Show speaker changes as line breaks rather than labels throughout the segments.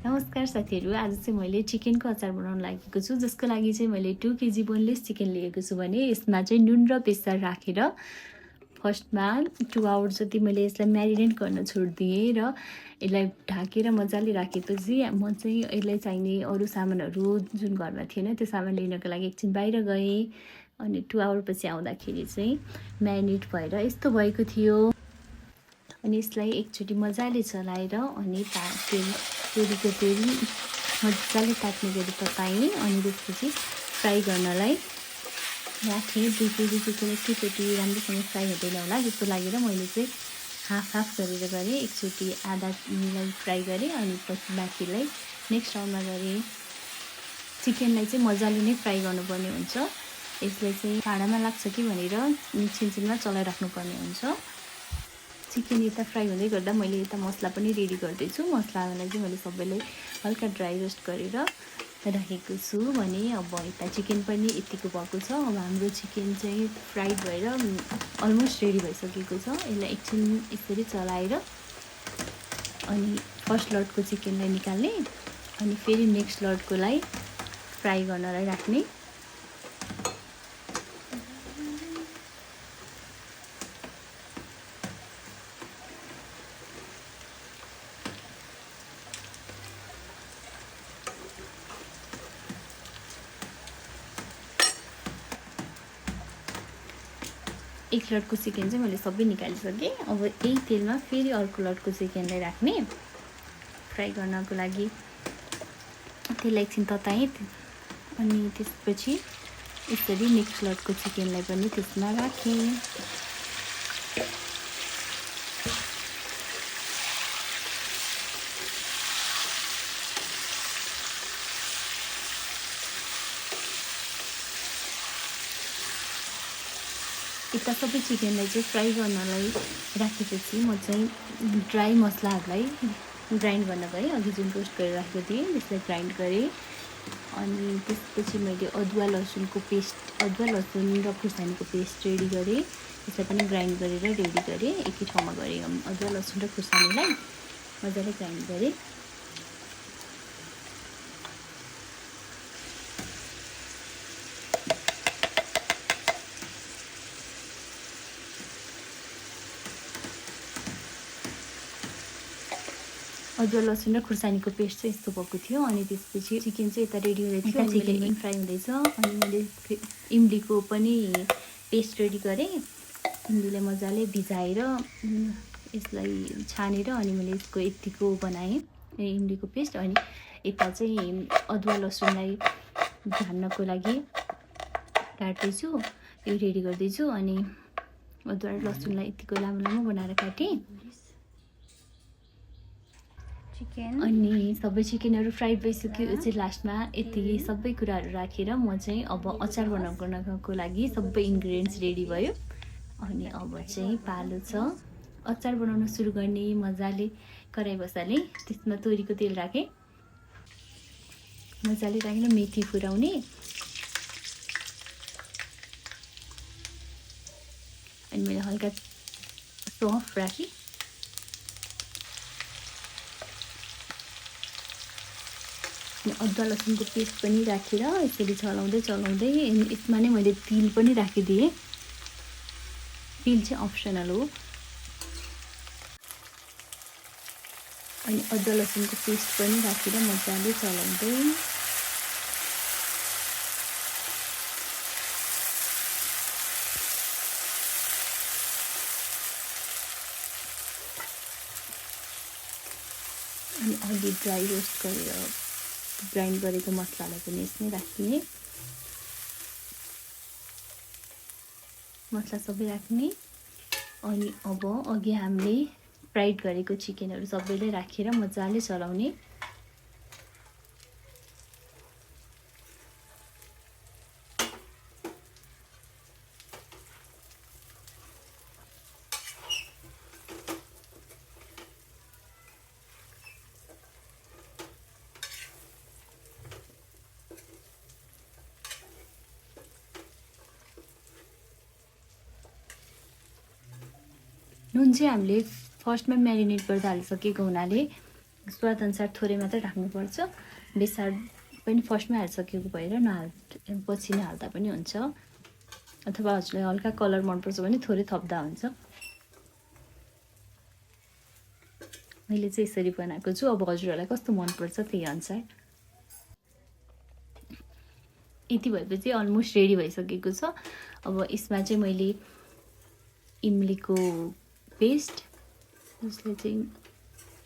नमस्कार साथीहरू, आज चाहिँ मैले चिकनको अचार बनाउन लागेको छु, जसको लागि चाहिँ मैले 2 केजी बोनलेस चिकन लिएको छु भने यसमा चाहिँ नुन र बेसार राखेर फर्स्टमा 2 आवर्स जति मैले यसलाई म्यारिनेट गर्न छोडिदिएँ र यसलाई ढाकेर मजाले राखेपछि म चाहिँ यसलाई चाहिने अरू सामानहरू जुन घरमा थिएन त्यो सामान लिनको लागि एकछिन बाहिर गएँ अनि 2 आवर आउँदाखेरि चाहिँ म्यारिनेट भएर यस्तो भएको थियो। अनि यसलाई एकचोटि मजाले चलाएर अनि तोरीको तेल मजाले तात्ने गरी तताएँ अनि त्यसपछि फ्राई गर्नलाई राखेँ। 2 केजी चिकन एकैचोटि राम्रोसँग फ्राई हुँदैन होला, जस्तो लागेर मैले चाहिँ हाफ गरेर गरेँ। एकचोटि आधालाई फ्राई गरेँ अनि पछि बाँकीलाई नेक्स्ट राउन्डमा गरेँ। चिकनलाई चाहिँ मजाले नै फ्राई गर्नुपर्ने हुन्छ। यसलाई चाहिँ भाँडामा लाग्छ कि भनेर छिनछिनमा चलाइराख्नुपर्ने हुन्छ। चिकन यता फ्राई हुँदै गर्दा मैले यता मसला पनि रेडी गर्दैछु। मसलालाई चाहिँ मैले सबैलाई हल्का ड्राई रोस्ट गरेर राखेको छु भने अब यता चिकन पनि यतिको भएको छ। अब हाम्रो चिकन चाहिँ फ्राई भएर अलमोस्ट रेडी भइसकेको छ। यसलाई एकछिन यसरी चलाएर अनि फर्स्ट लटको चिकनलाई निकाल्ने अनि फेरि नेक्स्ट लटकोलाई फ्राई गर्नलाई राख्ने। एक लटको चिकन चाहिँ मैले सबै निकालिसकेँ। अब यही तेलमा फेरि अर्को लटको चिकनलाई राख्ने फ्राई गर्नको लागि। त्यसलाई एकछिन तताएँ अनि त्यसपछि यसरी नेक्स्ट लटको चिकनलाई पनि त्यसमा राखेँ। यता सबै चिकनलाई चाहिँ फ्राई गर्नलाई राखेपछि म चाहिँ ड्राई मसलाहरूलाई ग्राइन्ड गर्न गएँ। अघि जुन रोस्ट गरेर राखेको थिएँ त्यसलाई ग्राइन्ड गरेँ अनि त्यसपछि मैले अदुवा लसुन र खुर्सानीको पेस्ट रेडी गरेँ। त्यसलाई पनि ग्राइन्ड गरेर रेडी गरेँ। एकै ठाउँमा गरेँ। अदुवा लसुन र खुर्सानीलाई मजाले ग्राइन्ड गरेँ। अदुवा लसुन र खुर्सानीको पेस्ट चाहिँ यस्तो भएको थियो। अनि त्यसपछि चिकन चाहिँ यता रेडी हुँदै थियो। चिकन पनि फ्राई हुँदैछ अनि मैले इमलीको पनि पेस्ट रेडी गरेँ। इमलीलाई मजाले भिजाएर यसलाई छानेर अनि मैले यसको यतिको बनाएँ इमलीको पेस्ट। अनि यता चाहिँ अदुवा लसुनलाई झान्नको लागि काट्दैछु, यो रेडी गर्दैछु। अनि अदुवा र लसुनलाई यतिको लामो लामो बनाएर काटेँ। अनि सबै चिकनहरू फ्राई भइसक्यो। चाहिँ लास्टमा यति सबै कुराहरू राखेर म चाहिँ अब अचार बनाउनको लागि सबै इन्ग्रिडियन्ट्स रेडी भयो। अनि अब चाहिँ पालो छ अचार बनाउन सुरु गर्ने। मजाले कराई बसालेँ, त्यसमा तोरीको तेल राखेँ, मजाले राखेर मेथी फुराउने अनि मैले हल्का सौँफ राखेँ। अदुवा लसुनको पेस्ट पनि राखेर यसरी चलाउँदै यसमा नै मैले तिल पनि राखिदिएँ। तिल चाहिँ अप्सनल हो। अनि अदुवा लसुनको पेस्ट पनि राखेर मजाले चलाउँदै अनि अघि ड्राई रोस्ट गरेर ग्राइन्ड गरेको मसलालाई पनि यसमै राख्ने। मसला सबै राख्ने अनि अब अघि हामीले फ्राइड गरेको चिकनहरू सबैले राखेर मजाले चलाउने। नुन चाहिँ हामीले फर्स्टमा म्यारिनेट गर्दा हालिसकेको हुनाले स्वादअनुसार थोरै मात्रै राख्नुपर्छ। बेसार पनि फर्स्टमै हालिसकेको भएर पछि नै हाल्दा पनि हुन्छ, अथवा हजुरलाई हल्का कलर मनपर्छ भने थोरै थप्दा हुन्छ। मैले चाहिँ यसरी बनाएको छु। अब हजुरहरूलाई कस्तो मनपर्छ त्यही अनुसार। यति भएपछि अलमोस्ट रेडी भइसकेको छ। अब यसमा चाहिँ मैले इमलीको पेस्ट, जसले चाहिँ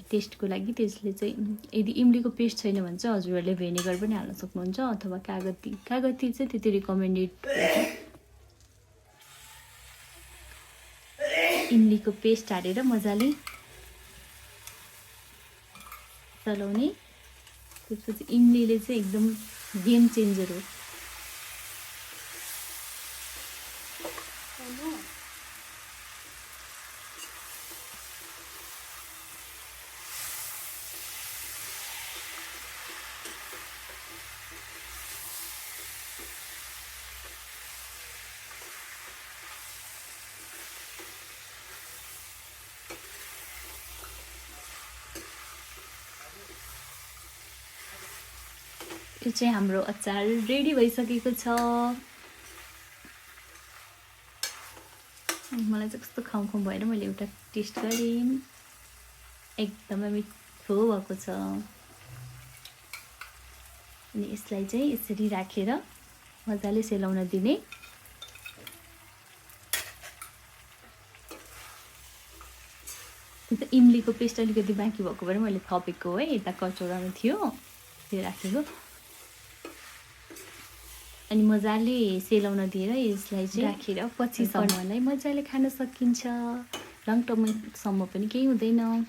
टेस्टको लागि, त्यसले चाहिँ यदि इमलीको पेस्ट छैन भने चाहिँ हजुरहरूले भेनेगर पनि हाल्न सक्नुहुन्छ, अथवा कागती चाहिँ त्यति रिकमेन्डेड होइन। इमलीको पेस्ट हालेर मजाले चलाउने। त्यसपछि इमलीले चाहिँ एकदम गेम चेन्जर हो। यो चाहिँ हाम्रो अचार रेडी भइसकेको छ। मलाई चाहिँ कस्तो खाउँ भएर मैले एउटा टेस्ट गरेँ, एकदमै मिठो भएको छ। अनि यसलाई चाहिँ यसरी राखेर मजाले सेलाउन दिने। इमलीको पेस्ट अलिकति बाँकी भएको भएर मैले थपेको है, यता कचौरामा थियो त्यो राखेको। अनि मजाले सेलाउन दिएर यसलाई चाहिँ राखेर पछिसम्मलाई मजाले खान सकिन्छ। लङ टर्मसम्म पनि केही हुँदैन।